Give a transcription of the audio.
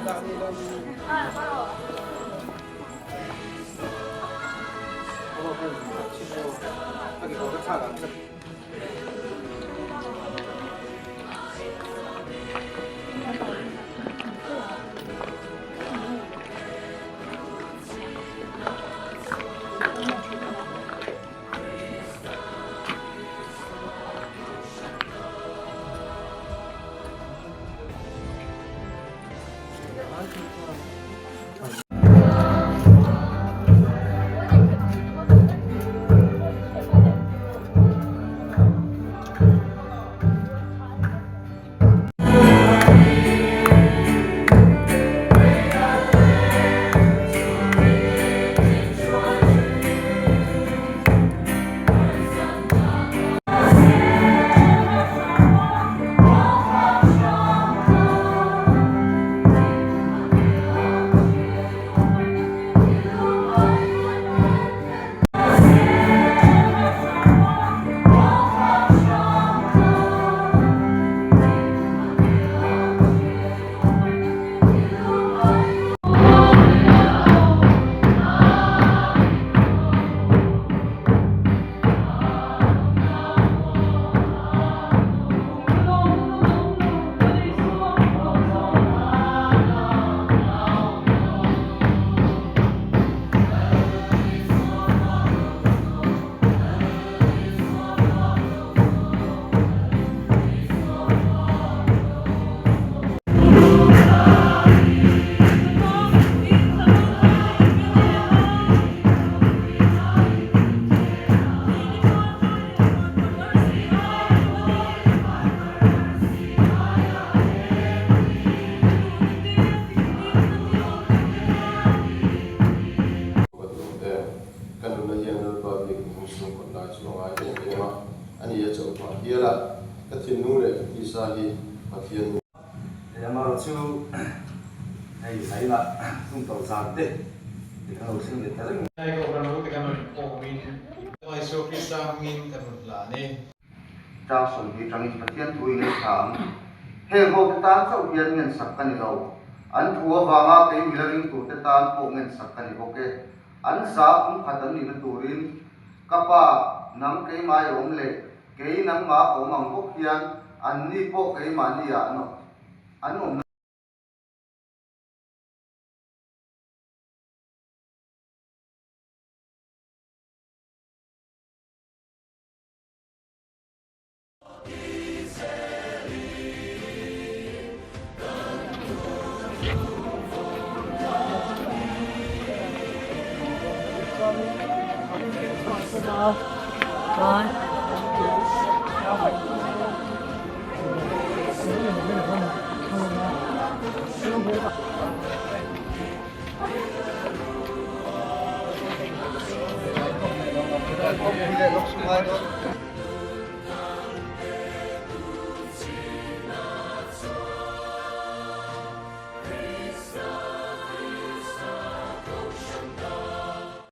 Ka duh em? Ka nunna hian Lalpa biak in hung chhung kawt lai chu a ngai em em a, ani a chauh phah hial a, ka thinlung leh ka tisa hi Pathian nu. Amaherawh chu hei zainah tum tawh zan te ti kan lo thleng leh ta reng. Hei Kohhran ho te kan rawn inkhawmin Isua Krista hmingin kan rawn hlan e. Chang 20 tangin Pathian thu i ngaihthla ang. Heng hote tan chauh hian ngensak ka ni lo. An thu avanga kei mila ring turte tan pawh ngensak ka ni bawk e. An za kum khat an nihna turin ka pa, nang keimah i awm leh kei nangmah ka awm ang bawk hian anni pawh keimahni ah an awmna.